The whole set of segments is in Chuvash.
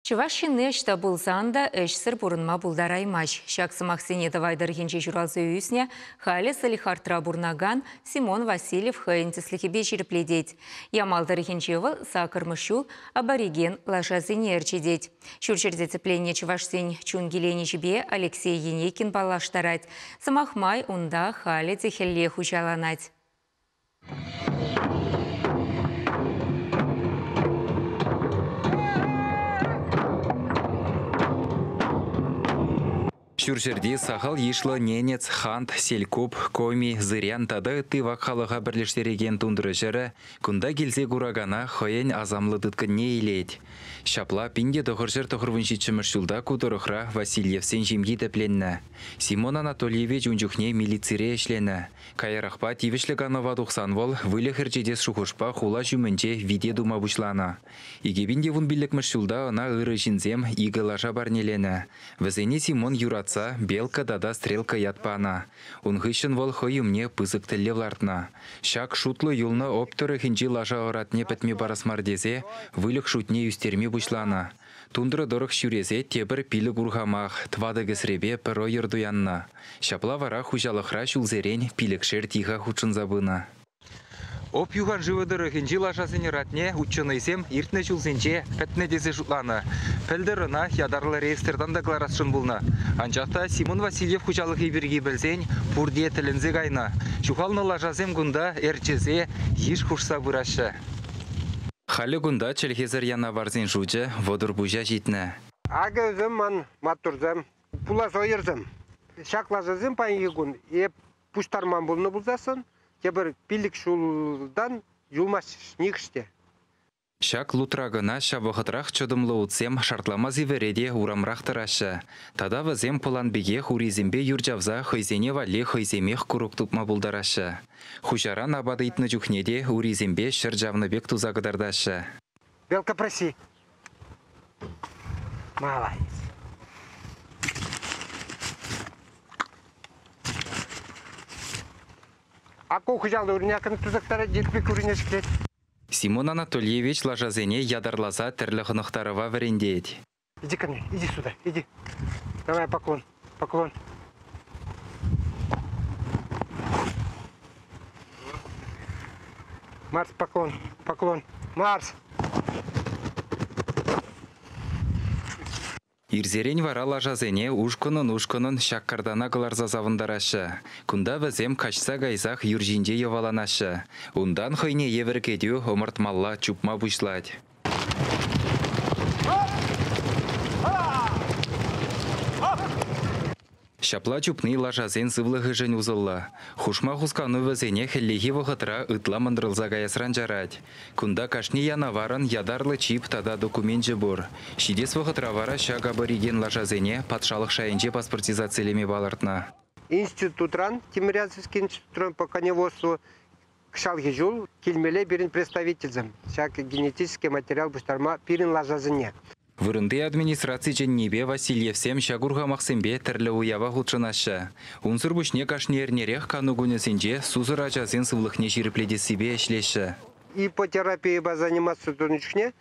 Чӑваш ҫынни ӑҫта пулсан та ӗҫсӗр пурӑнма пултараймасть. Ҫак сӑмахсене Тӑвай тӑрӑхӗнче ҫуралса ӳснӗ, халӗ Салехардра пурӑнакан Симон Васильев хӑйӗн тӗслӗхӗпе ҫирӗплетет. Ямал тӑрӑхӗнче вӑл саккӑрмӗш ҫул абориген лашасене ӗрчетет. Ҫурҫӗрте тӗпленнӗ чӑвашсен чун киленӗҫӗпе Алексей Енейкин паллаштарать. Сӑмах май, унта халӗ те хӗлле хуҫаланать. Ҫурҫӗрти сахал йышлӑ ненец, хант, селькуп, коми, зырян тата ытти вак халӑха пӗрлештерекен тундра ҫӗрӗ кунта килсе куракана хӑйӗн асамлӑ тыткӑнне илет. Ҫапла 1997 ҫулта ку тӑрӑхра Васильевсен ҫемйи тӗпленнӗ. Симон Анатольевич ун чухне милицире ӗҫленӗ. Каярахпа тивӗҫлӗ канӑва тухсан вӑл выльӑх ӗрчетес шухӑшпа хула ҫумӗнче вите тума пуҫланӑ. 2015-мӗш ҫулта ӑна ырӑ ҫынсем икӗ лаша парнеленӗ. Вӗсене Симон юратса Белка тата Стрелка ят панӑ. Ун хыҫҫӑн вӑл хӑй умне пысӑк тӗллев лартнӑ. Ҫак шутлӑ юлнӑ Обь тӑрӑхӗнчи лаша ӑратне пӗтме парас мар тесе выльӑх шутне ӳстерме пуҫланӑ. Тундра тӑрӑх ҫӳресе тепӗр пилӗк урхамах, тӑватӑ кӗсрепе пӗр ӑйӑр туяннӑ. Ҫапла вара хуҫалӑхра ҫулсерен пилӗкшер тиха хутшӑнса пынӑ. Обь юханшывӗ тӑрӑхӗнчи лашасен ӑратне ученӑйсем иртнӗ ҫулсенче пӗтнӗ тесе шутланӑ. Пӗлтӗр ӑна ятарлӑ реестртан та кӑларасшӑн пулнӑ. Анчах та Симон Васильев хуҫалӑхӗ пирки пӗлсен пурте тӗлӗнсе кайнӑ. Ҫухалнӑ лашасем кунта ӗрчесе йыш хушса пыраҫҫӗ. Халӗ кунта чӗлхесӗр янаварсен шучӗ 30 пуҫа ҫитнӗ. Акӑ вӗсем ман маттурсем, пулас ӑйӑрсем. Ҫак лашасем паянхи кун эп пуҫтарман пулнӑ пулсассӑн тепӗр 5 ҫултан юлмасть нихӑш те. Ҫак лутра кӑна ҫав вӑхӑтрах чӑтӑмлӑ утсем шартлама сивӗре те урамрах тӑраҫҫӗ. Тата вӗсем пӑлан пекех урисемпе юр чавса хӑйсене валли хӑйсемех курӑк тупма пултараҫҫӗ. Хуҫаран апат ыйтнӑ чухне те урисемпе ҫӗр чавнӑ пек туса кӑтартаҫҫӗ. Белка, проси. Молодец. А ку хыҫалта урине тусактарать, йӗрпек урине ҫӗклет. Симон Анатольевич лашасене ятарласа тӗрлӗ хӑнӑхтарӑва вӗрентет. Иди ко мне, иди сюда, иди. Давай поклон, поклон. Марс, поклон, поклон. Марс! Ирсерен вара лашасене ушкӑнӑн-ушкӑнӑн ҫак картана кӑларса савӑнтараҫҫӗ. Кунта вӗсем каҫса кайсах юр ҫинче йӑваланаҫҫӗ. Унтан хӑйне евӗр кӗтӳ ӑмӑртмалла чупма пуҫлать. Ҫапла чупни лашасен сывлӑхӗшӗн усӑллӑ. Хушма хускану вӗсене хӗллехи вӑхӑтра ытла мӑнтӑрӑлса каясран чарать. Кунта кашни янаварӑн ятарлӑ чип тата докуменчӗ пур. Ҫитес вӑхӑтра вара ҫак абориген лашасене патшалӑх шайӗнче паспортизацилеме палӑртнӑ. Институтран, Тимирязевский институтран по коневодству кӑҫалхи ҫул килмелле пирӗн представительсем ҫак генетический материал пуҫтарма пирӗн лашасене. Вырӑнти администраци чӗннипе Васильевсем ҫак урхамахсемпе тӗрлӗ уява хутшӑнаҫҫӗ. Унсӑр пуҫне кашни эрнерех кану кунӗсенче сусӑр ачасен сывлӑхне ҫирӗплетессипе ӗҫлеҫҫӗ. Иппотерапийӑпа заниматься тунӑ чухне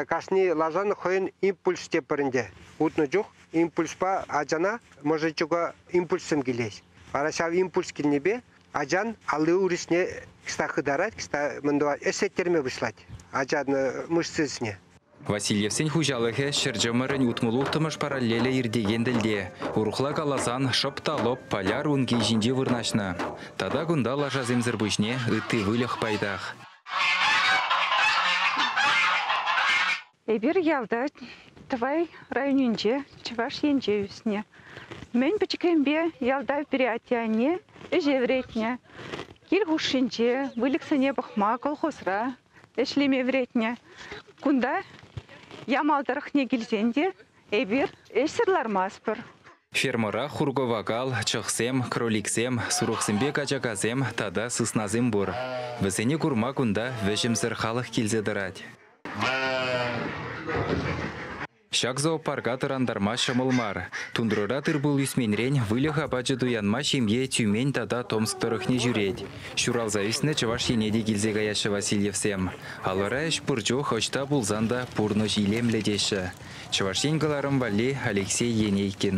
кашни лашан хӑйӗн импульс тепӗр ӗнтӗ. Утнӑ чух импульспа ачана мӑшӑрчӑка импульссем килеҫ. Вара ҫав импульс килнипе ачан алли-урисне кӑштах хытарать, кӑштах мӗн тӑвать, ӗҫлеттерме пуҫлать ачан мышцисене. Васильевсен хуҫалӑхӗ ҫӗр чӑмӑрӗн 66-мӗш параллелӗ иртекен тӗлте, урӑхла каласан, шӑп та лӑп поляр унки ҫинче вырнаҫнӑ. Тата кунта лашасемсӗр пуҫне ытти выльӑх пайтах. Эпир ялта Тӑвай районӗнче, Чӑваш Енче ӳснӗ. Мӗн пӗчӗкренпе ялта пире атте-анне ӗҫе вӗрентнӗ. Кил хушшинче выльӑхсене пӑхма колхозра ӗҫлеме вӗрентнӗ. Кунта Ямал тӑрӑхне килсен те эпир ӗҫсӗр лармастпӑр. Фермӑра хур-кӑвакал, чӑхсем, кроликсем, сурӑхсемпе качакасем тата сыснасем пур. Вӗсене курма кунта вӗҫӗмсӗр халӑх килсе тӑрать. Ҫак зоопарка тӑрантарма ҫӑмӑл мар. Тундрӑра тыр-пул ӳсменрен выльӑх апачӗ туянма ҫемье Тюмень тата Томск тӑрӑхне ҫӳрет. Ҫуралса ӳснӗ Чӑваш Ене те килсе каяҫҫӗ Васильевсем. Алӑра ӗҫ пур чух ӑҫта пулсан та пурнӑҫ илемлӗ теҫҫӗ. Чӑваш Ен кӑларӑм валли Алексей Енейкин.